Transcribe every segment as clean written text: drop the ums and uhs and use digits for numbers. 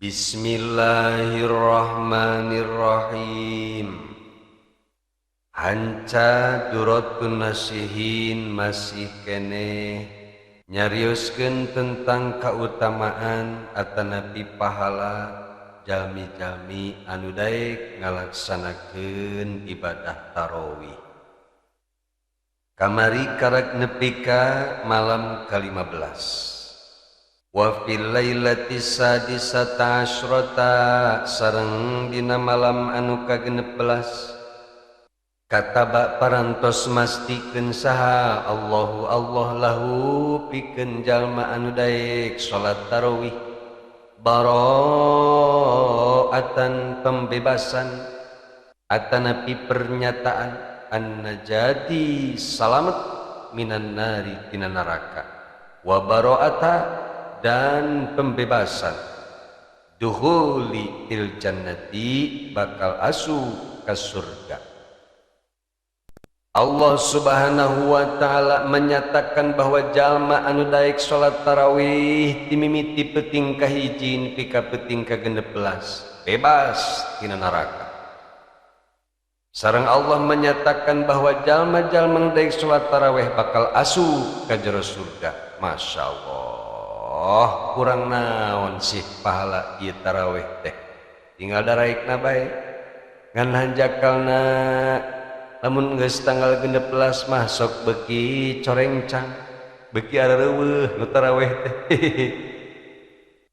Bismillahirrahmanirrahim. Hanca Durotun Nasihin masih keneh nyarioskeun tentang kautamaan atanapi pahala jalmi-jalmi anu daek ngalaksanakeun ibadah tarawih. Kamari karak nepi ka malam ke-15. Wa fil lailati sadisata asyrata sareng dina malam anu ka-16 kataba parantos mastikeun saha Allahu Allah lahu pikeun jalma anu daek salat tarawih baro'atan pembebasan atanapi pernyataan an-najati salamet minan nari tina neraka wa baro'ata dan pembebasan duhuli il jannati bakal asu ke surga. Allah Subhanahu wa ta'ala menyatakan bahwa jalma anu daek salat tarawih timimiti peuting kahiji nepi ka peuting ka-16 bebas tina neraka. Sareng Allah menyatakan bahwa jalma-jalma nu daek salat tarawih bakal asu ka jero surga. Masya Allah. Oh, kurang naon sih pahala ieu tarawih teh. Tinggal daraekna bae. Ngan hanjakalna lamun geus tanggal 16 mah sok beuki corengcang, beuki areuweuh nu tarawih teh.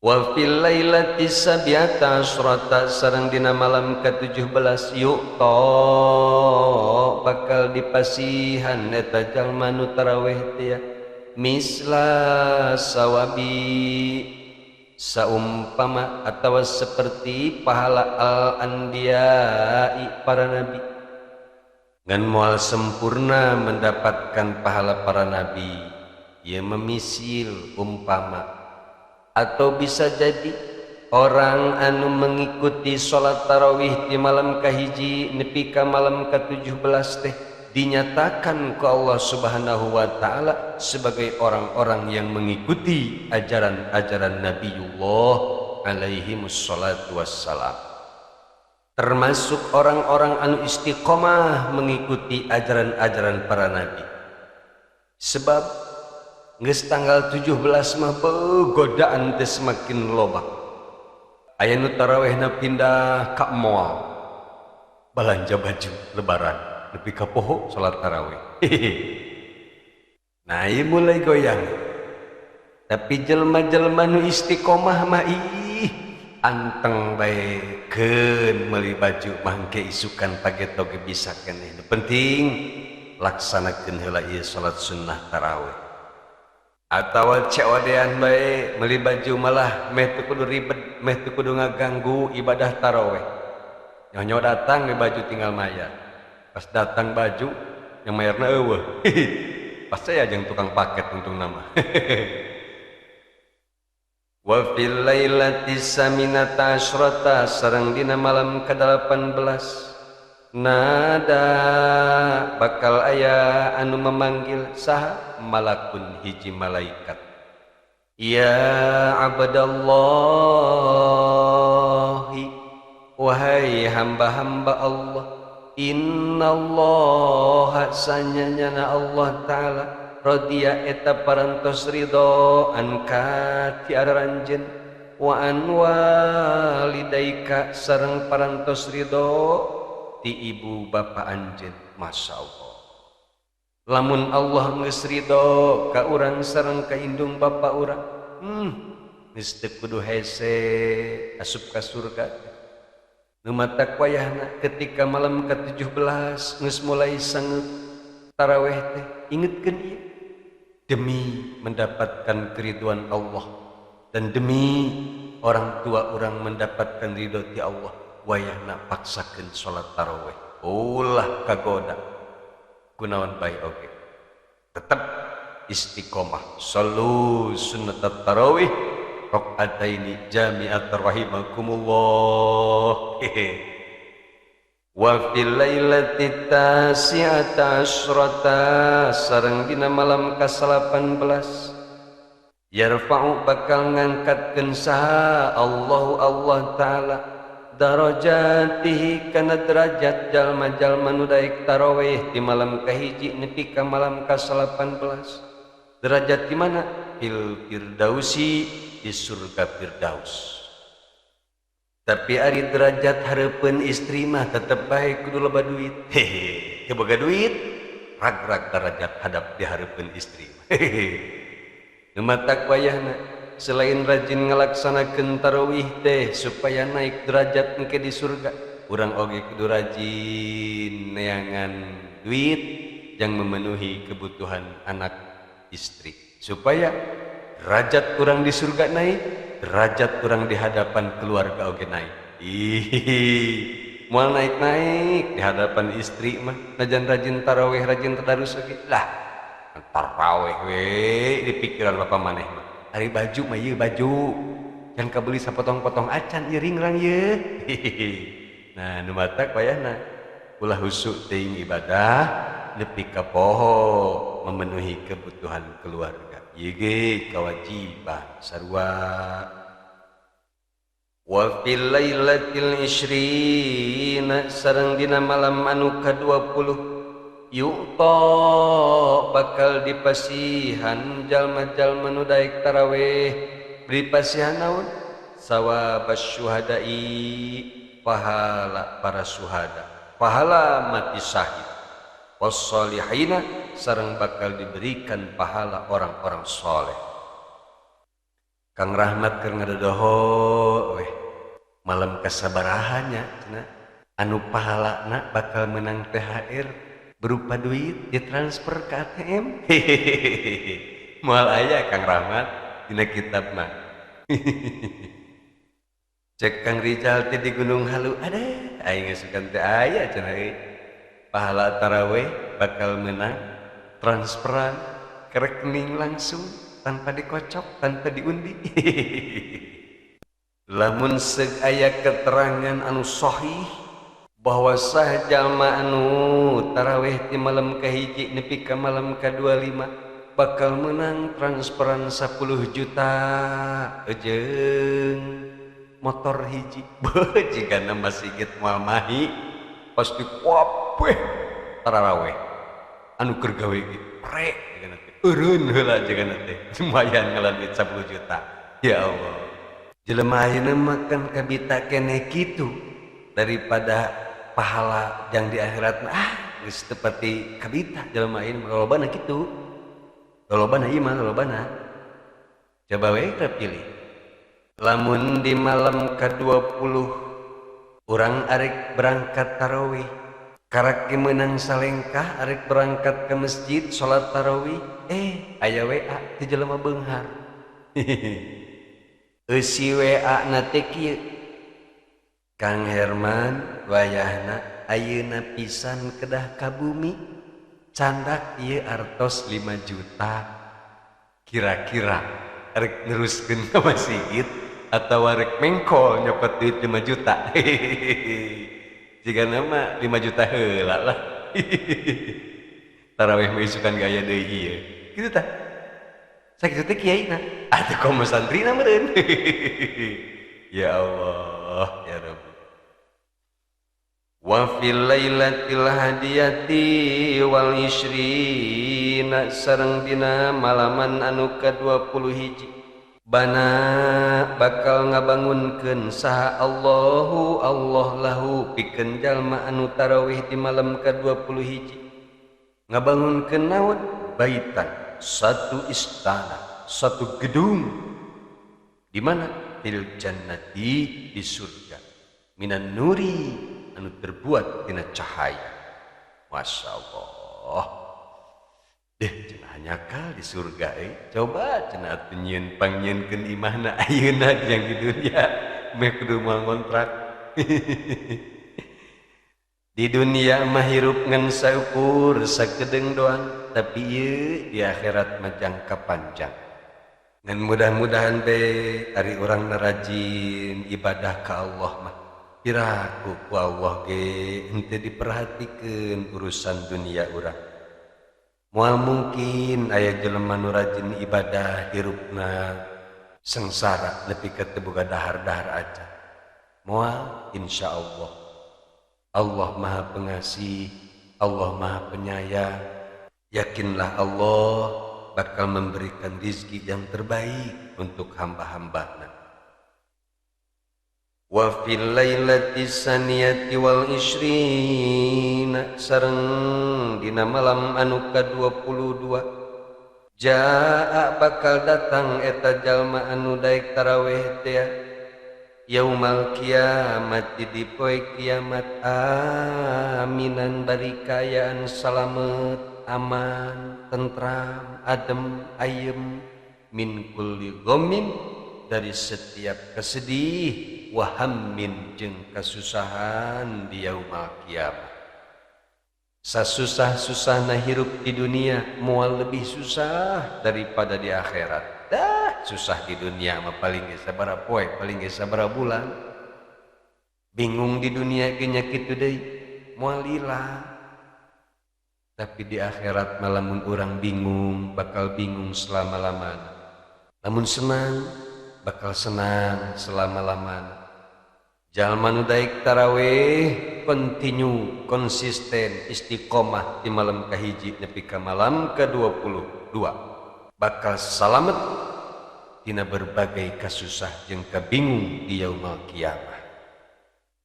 Wa fil lailati sabiata asrata sareng dina malam ke-17 yu'ta bakal dipasihan eta jalma nu tarawih teh misla sawabi saumpama atau seperti pahala al-anbiya'i para nabi. Ngan moal sempurna mendapatkan pahala para nabi, ia memisil umpama. Atau bisa jadi orang anu mengikuti sholat tarawih di malam kahiji nepi ka malam ke-17 teh dinyatakan ke Allah Subhanahu wa ta'ala sebagai orang-orang yang mengikuti ajaran-ajaran Nabiullah alaihi wassalatu wassalam, termasuk orang-orang anu istiqomah mengikuti ajaran-ajaran para nabi. Sebab geus tanggal 17 mah godaan teh semakin loba. Aya nu tarawehna pindah ka moal balanja baju lebaran nepi ka poho salat tarawih. Nah, ieu mulai goyang. Tapi jelma-jelma nu istiqomah mah ih anteng bae keun meuli baju mangke isukan pageto ge bisa keneh. Nu penting laksanakeun heula ieu salat sunnah tarawih. Atawa COD-an bae meuli baju malah meh teu kudu ribet, meh teu kudu ngaganggu ibadah tarawih. Nyonya datang meuli baju tinggal mayar. Pas datang baju yang mayarna eueuh. Pas saya jeung tukang paket untung nama. Wa fil lailati saminata asyrata sareng dina malam ke-18 nada bakal aya anu memanggil saha malakun hiji malaikat. Ya abdallahi wahai hamba-hamba Allah, innallaha sanyanyana Allah ta'ala radiya eta parantos ridho anka ti aranjeun wa an walidaika sareng parantos ridho ti ibu bapa anjeun. Masya Allah, lamun Allah geus ridho ka urang sareng ka indung bapa urang, geus teu kudu hese asup ka surga. Nu matak wayahna ketika malam ke-17 geus mulai sangeut taraweh teh ingetkeun ieu demi mendapatkan keriduan Allah dan demi orang tua orang mendapatkan ridho ti Allah, wayahna paksakeun salat taraweh ulah kagoda kunaon bae oge tetep istiqomah sallu sunnat tarawih rakaataini jami'at rahimakumullah. Wa fil lailati tasi'ata asyrata sareng dina malam ka-18 Yarfa'u bakal ngangkatkeun saha Allahu Allah Ta'ala darajatihi kana derajat jalma-jalma nu daek tarawih di malam kahiji nepi ka malam ka-18. Derajat di mana? Fil firdausi, di surga firdaus. Tapi ari derajat hareupeun istri mah tetep bae kudu loba duit. Hehe, teu boga duit rag-rag derajat hadap di hareupeun istri. Hehe. Nu matak wayahna selain rajin ngalaksanakeun tarawih teh supaya naik derajat engke di surga, urang oge kudu rajin neangan duit yang memenuhi kebutuhan anak istri supaya derajat urang di surga naik, derajat urang di hadapan keluarga oge naik. Ih, moal naik-naik di hadapan istri mah najan rajin tarawih, rajin tadarus oge lah. Tarawih we di pikiran bapak maneh mah. Ari baju mah ieu baju yang kabeli sapotong-potong acan ieu ringrang ieu. Nah, nu matak wayahna ulah husuk teuing ibadah nepi ka poho memenuhi kebutuhan keluarga. Ieu ge kewajiban sarua. Wa fil lailatil ishrina sareng dina malam anu ka-20 yu'ta bakal dipasihan jalma-jalma nu daek tarawih. Dipasihan naon? Sawabas syuhada'i, pahala para syuhada, pahala mati syahid. Wassolihina sareng bakal diberikan pahala orang-orang soleh. Kang Rahmat keur ngadodoho weh malam kasabarahannya cenah anu pahalana bakal menang THR berupa duit ditransfer ke ATM. Hehehe. Moal aya Kang Rahmat dina kitab mah. Cek Kang Rizal teh di Gunung Halu ada aing ngasukan teh aya cenah euy. Pahala tarawih bakal menang transferan ke rekening langsung tanpa dikocok, tanpa diundi. Lamun seug aya keterangan anu sahih bahwa sah jalma anu tarawih di malam kahiji nepi ka malam ka-25 bakal menang transferan 10 juta jeung motor hiji. Beuh jigana masigit moal mahi pasti kabeh tarawih anu keur gawe ge pre jigana teh eureun heula jigana teh lumayan ngalan duit 10 juta. Ya Allah, jelema ayeuna mah kan kabita keneh kitu daripada pahala yang di akhirat mah geus teu pati kabita jelema ayeuna lolobana kitu. Lolobana ieu mah lolobana. Coba we kita pilih. Lamun di malam ka-20 urang arek berangkat tarawih, karak meunang salengkah arek berangkat ke masjid salat tarawih, aya WA ti jelema beunghar. Eusi WA na teh kieu. Kang Herman wayahna ayeuna pisan kedah ka bumi candak ieu artos 5 juta kira-kira arek neruskeun ka masjid atawa rek mengkol nyokot duit 5 juta. Jika nama 5 juta heula lah. Tarawih mah isukan gaya deui ieu. Kitu tah. Sakitu teh kiaina. Atuh komo santrina meureun. Ya Allah, ya Rabbi. Wa fil lailatil hadiyati wal ishrina sareng dina malaman anu ka-20 hiji bana bakal ngabangunkeun saha Allahu Allah lahu pikeun jalma anu tarawih di malam ka-20 hiji. Ngabangunkeun naon? Baitan, satu istana, satu gedung. Di mana? Fil jannati, di surga. Minan nuri, anu terbuat tina cahaya. Masya Allah. Deh cenah nyakal di surga Coba cenah atuh nyieun pangnyieunkeun imahna ayeuna yang di dunia meh kudu moal ngontrak. Di dunia mah hirup ngan saukur sakedeung doang, tapi ieu di akhirat mah jangka panjang. Ngan mudah-mudahan be ari urang rajin ibadah ka Allah mah piraku ku Allah ge henteu diperhatikeun urusan dunia urang. Moal mungkin aya jelema nu rajin ibadah hirupna sengsara nepi ka teu boga dahar-dahar aja. Moal, insyaallah. Allah Maha Pengasih, Allah Maha Penyayang. Yakinlah Allah bakal memberikan rizki yang terbaik untuk hamba-hambana. Wa fil lailati saniyati wal ishrina sareng dina malam anu ka-22 jaa bakal datang eta jalma anu daek taraweh teh yaumal kiamat di poe kiamat aminan bari kaayaan salamet aman tentram adem ayem min kulli ghammin dari setiap kesedih wahammin jeung kasusahan di yaumal kiamat. Sasusah-susahna hirup di dunia moal lebih susah daripada di akhirat. Dah susah di dunia mah paling ge sabaraha poe, paling ge sabaraha bulan. Bingung di dunia ge nya kitu deui, moal lila. Tapi di akhirat mah lamun urang bingung bakal bingung selama-lamana. Lamun senang bakal senang selama-lamana. Jalma nu daek tarawih kontinu konsisten istiqomah di malam kahiji nepi ka malam ke-22 bakal salamet tina berbagai kasusah jeung kabingung di yaumul kiamah.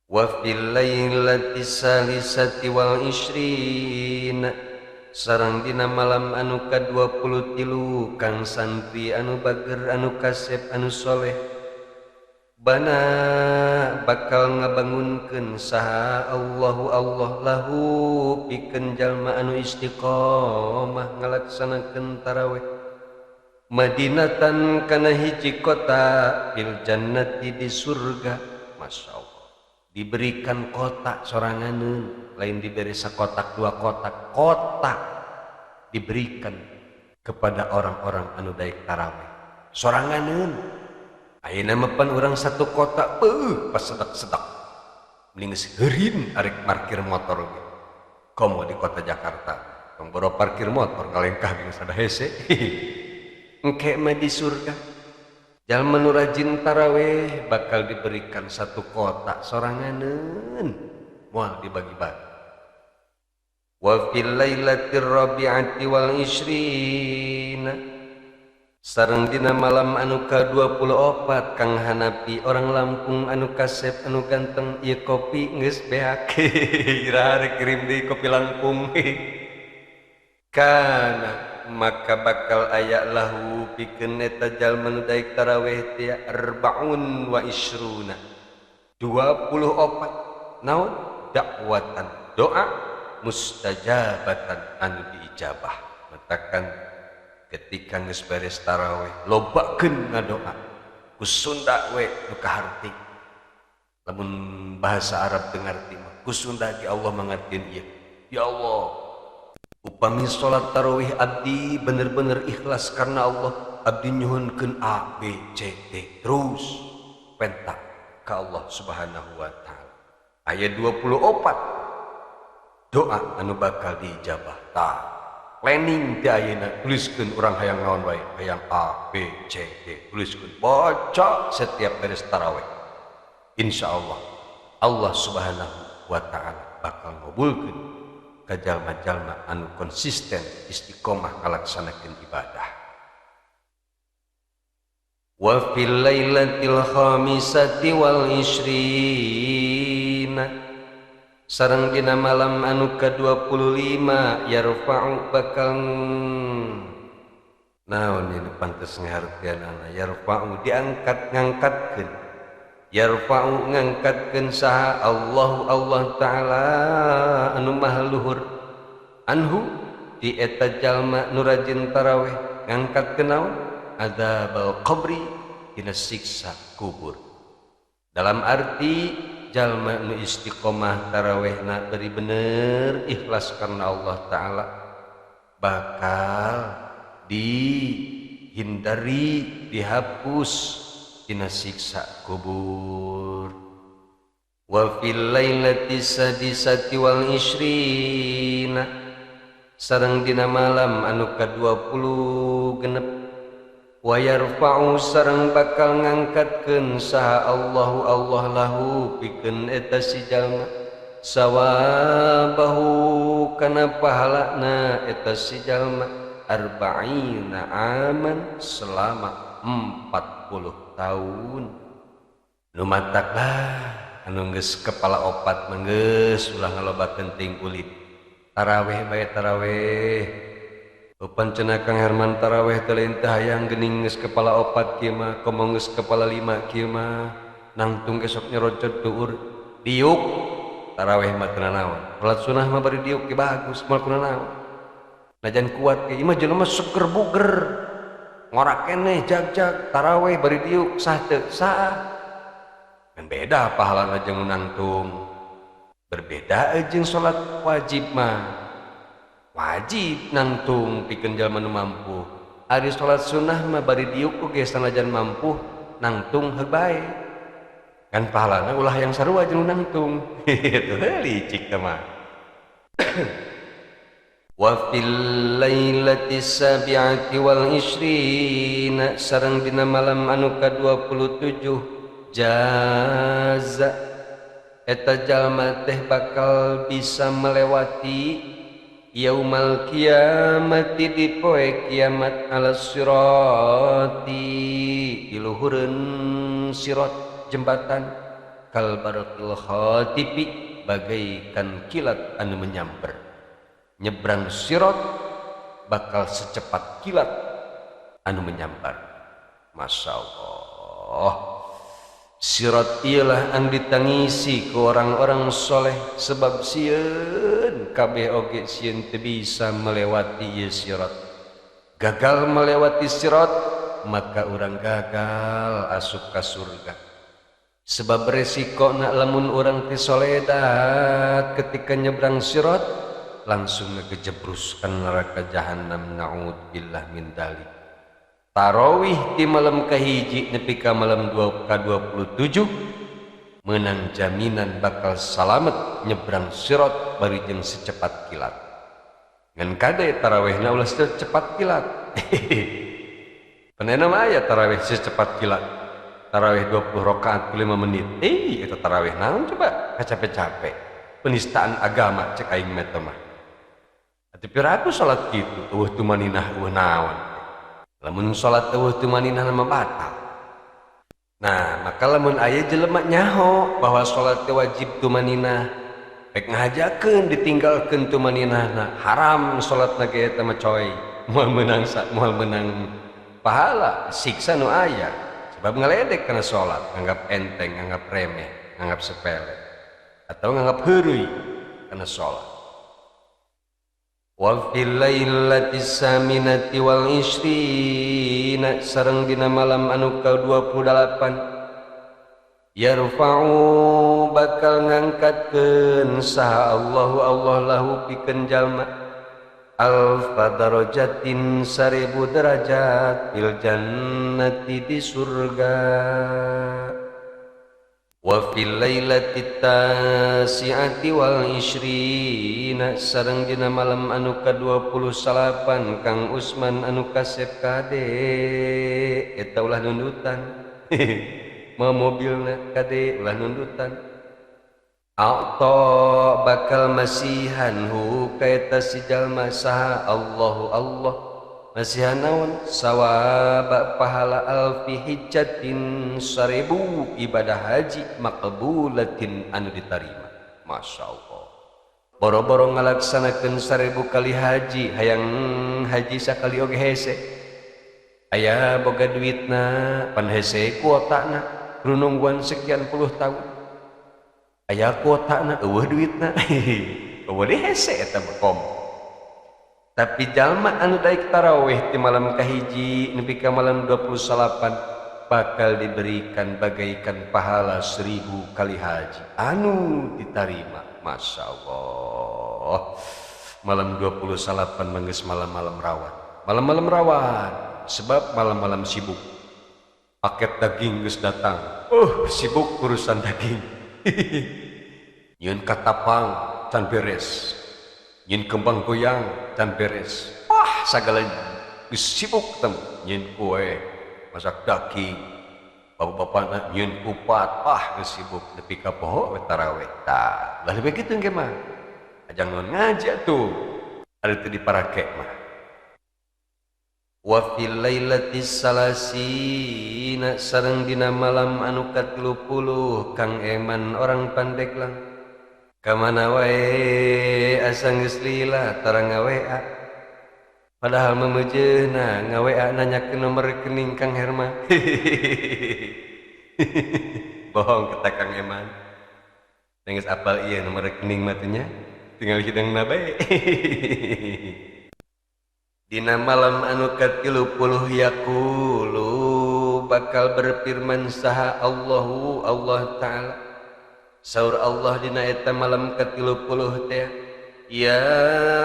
Wa fil lailati salisati wal ishrina sareng dina malam anu ka-23 kang santri anu bager anu kasep anu soleh bana bakal ngabangunkeun saha Allahu Allah lahu pikeun jalma anu istiqomah ngalaksanakeun tarawih madinatan kana hiji kota fil jannati di surga. Masya Allah, diberikan kota soranganeun, lain diberi sakotak dua kotak, kota diberikan kepada orang-orang anu daek tarawih soranganeun. Ayeuna mah pan urang satu kota beuh pas sedak-sedak mending geus heurin arek parkir motor ge. Komo di kota Jakarta tong boro parkir motor ngalengkah geus ada hese. Engke mah di surga jalma nu rajin tarawih bakal diberikan satu kota soranganeun, moal dibagi-bagi. Wa fil lailatir rabi'ati wal ishrina sareng dina malam anu ka-24 Kang Hanapi orang Lampung anu kasep anu ganteng ieu kopi geus beak. Iraha rek kirim deui kopi Lampung. Kana maka bakal aya lahu pikeun eta jalma nu daek tarawih teh arbaun wa isruna 24 naon dakwatan doa mustajabatan anu diijabah. Matakan ketika geus beres tarawih lobakeun ngadoa ku Sunda we nu kaharti. Lamun bahasa Arab teu ngarti mah ku Sunda ge Allah mangartieun ieu. Ya Allah, upami salat tarawih abdi bener-bener ikhlas karena Allah, abdi nyuhunkeun A B C D terus penta ka Allah Subhanahu wa taala. Ayat 24 doa anu bakal diijabah. Tah planning ti ayeuna tuliskeun urang hayang naon wae, hayang A B C D tuliskeun, baca setiap beres tarawih. Insyaallah Allah Subhanahu wa taala bakal ngabulkeun ka jalma-jalma anu konsisten istiqomah ngalaksanakeun ibadah. Wa fil lailatil khamisati wal ishrina sareng dina malam anu ka-25 yarfa'u bakal naon ini pantes ngahartianana yarfa'u diangkat ngangkatkeun yarfa'u ngangkatkeun saha Allahu Allah taala anu maha luhur anhu di eta jalma nu rajin tarawih ngangkatkeun naon adzabal qabri dina siksa kubur. Dalam arti jalma nu istiqomah tarawihna beri bener ikhlas karena Allah taala bakal dihindari dihapus dina siksa kubur. Wa fil lailati sadisati wal ishrina Sareng dina malam anu ka-26 wa yarfa'u sareng bakal ngangkatkeun saha Allahu Allah lahu pikeun eta si jalma sawabahu kana pahalana eta si jalma arba'ina aman selama 40 tahun. Nu matak lah anu geus kepala opat mah geus ulah ngalobakeun teuing kulit. Taraweh bae taraweh. Upan cenah Kang Herman taraweh teh lain teh hayang geuning geus kepala opat kieu mah, komo geus kepala lima kieu mah. Nangtung esok nyerocot duur diuk taraweh mah teu nanaon. Salat sunah mah bari diuk ge bagus moal kunanaon. Najan kuat ge ieu mah jelema seger buger. Ngorak keneh jag-jag taraweh bari diuk sah teu sah. Kan beda pahalana jeung nangtung. Berbeda jeung salat wajib mah. Wajib nangtung pikeun jalma nu mampu. Ari salat sunnah mah bari diuk oge sanajan mampu nangtung heug bae. Kan pahalana ulah yang sarua jeung nangtung. Itu licik teh mah. Wa fil lailati sabi'ati wal ishrina sareng dina malam anu ka-27 jaza eta jalma teh bakal bisa melewati yaumal kiamati di poe kiamat ala sirati di luhureun sirat jembatan kal barqil khatifi bagaikan kilat anu menyambar. Nyebrang sirat bakal secepat kilat anu menyambar. Masya Allah. Sirat ialah anu ditangisi ku orang-orang soleh sebab sieun kabeh oge sieun teu bisa melewati ieu sirat. Gagal melewati sirat maka urang gagal asup ka surga. Sebab resiko nak lamun urang teh soledat ketika nyebrang sirat langsung ngejebruskan neraka jahanam, na'udzubillah min dzalik. Tarawih di malam kahiji nepi ka malam ka-27 menang jaminan bakal salamet nyebrang sirat bari jeung secepat kilat. Ngan kade tarawihna ulah secepat kilat. Panena mah aya tarawih secepat kilat. Tarawih 20 rakaat 5 menit. Eta tarawih naon coba? Kacape-cape. Penistaan agama cek aing mah teh mah. Atuh piraku salat kitu eueuh tumaninah eueuh naon. Lamun salat eueuh tumaninah mah batal. Nah, maka lamun aya jelema nyaho bahwa salat teh wajib tumaninah, rek ngahajakeun ditinggalkeun tumaninahna, haram salatna ge eta mah coy. Moal meunang moal meunang pahala, siksa nu aya. Sebab ngaledek kana salat, nganggap enteng, nganggap remeh, nganggap sepele atau nganggap heureuy kana salat. Wa fil lailati saminati wal ishrina sareng dina malam anu ka-28 yarfa'u bakal ngangkatkeun saha Allahu Allah lahu pikeun jalma alfa darajatin 1000 derajat fil jannati di surga. Wa fil lailati tasi'ati wal ishrina sareng dina malam anu ka-29 Kang Usman anu kasep kade eta ulah nundutan. Mau mobilna kade ulah nundutan. A'ta bakal masihan hu kaeta si jalma saha Allahu Allah masihan naon sawaba pahala alfi hijjatin 1000 ibadah haji maqbulatin anu ditarima. Masya Allah. Boro-boro ngalaksanakeun 1000 kali haji hayang haji sakali oge hese. Aya boga duitna pan hese kuotana kudu nungguan sekian puluh tahun. Aya kuotana eueuh duitna. Eueuh deui hese eta mah kom. Tapi jalma anu daik tarawih di malam kahiji nepi ka malam 28 bakal diberikan bagaikan pahala 1000 kali haji anu ditarima. Masya Allah. Malam 28 manggeus malam-malam rawan. Malam-malam rawan sebab malam-malam sibuk. Paket daging geus datang. Sibuk urusan daging. Nyieun katapang can beres. Nyin kembang goyang can beres. Wah, sagala geus sibuk tem nyin kue, masak daging. Bapak-bapakna nyin kupat, wah geus sibuk nepi ka poho we taraweh. Tah, lah lebih kitu engke mah. Ajang naon ngaji atuh. Ari teu diparake mah. Wa fil lailati salasina sareng dina malam anu ka-30 Kang Eman orang Pandeglang. Kamana wae asa geus lila tara nga-WA. Padahal memejeuna nga-WA nanyakeun nomor rekening Kang Herman. Bohong kata Kang Eman. Geus apal ieu nomor rekening mah teh nya. Tinggal hidangna bae. Dina malam anu ka-30 yaqulu bakal berfirman saha Allahu Allah Ta'ala. Saur Allah dina eta malam ka-30 teh, ya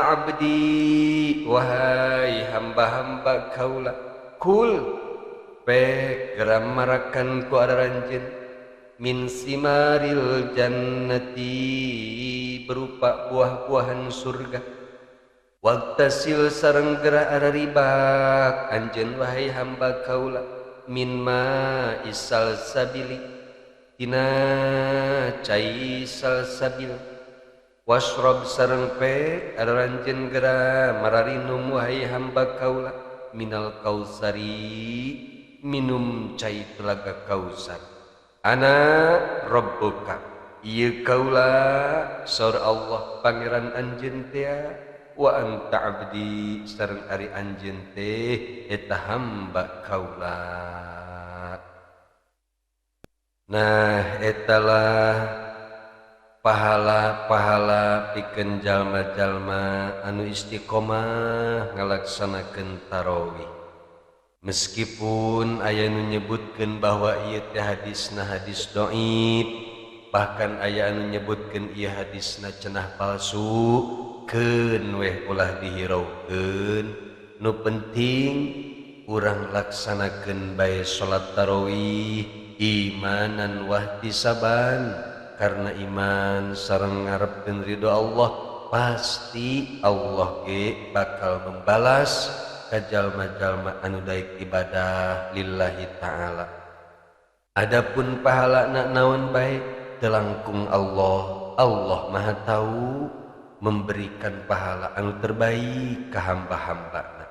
abdi wahai hamba-hamba kaula, kul pek geramarakan ku aranjeun min simaril jannati berupa buah-buahan surga. Waqtasil sareng geura araribak anjeun wahai hamba kaula min ma'isal sabili tina cai salsabil. Wasrob sareng pek aranjeun geura mararinum wahai hamba kaula minal kausari minum cai telaga kausar. Ana rabbuka ieu kaula saur Allah pangeran anjeun teh wa anta abdi sareng ari anjeun teh eta hamba kaula. Nah etalah pahala-pahala pikeun jalma-jalma anu istiqomah ngalaksanakeun tarawih. Meskipun aya nu nyebutkeun bahwa ieu teh hadisna hadis dhaif, bahkan aya anu nyebutkeun ieu hadisna cenah palsu, keun weh ulah dihiraukeun. Nu penting urang laksanakeun bae salat tarawih imanan wahtisaban, karena iman sareng ngarepkeun ridho Allah, pasti Allah ge bakal membalas ka jalma-jalma anu daek ibadah lillahi ta'ala. Adapun pahalana naon bae telangkung Allah, Allah Maha tahu memberikan pahala anu terbaik ka hamba-hambana.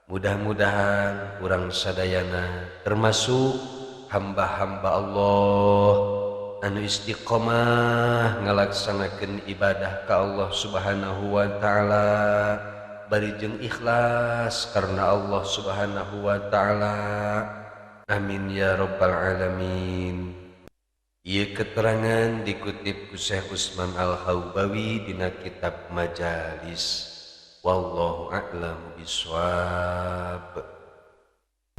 Mudah-mudahan urang sadayana termasuk hamba-hamba Allah anu istiqomah ngalaksanakeun ibadah ka Allah Subhanahu wa ta'ala bari jeung ikhlas karena Allah Subhanahu wa ta'ala. Amin ya rabbal alamin. Ieu keterangan dikutip ku Syekh Utsman Al-Haubawi dina kitab Majalis. Wallahu a'lam bishawab.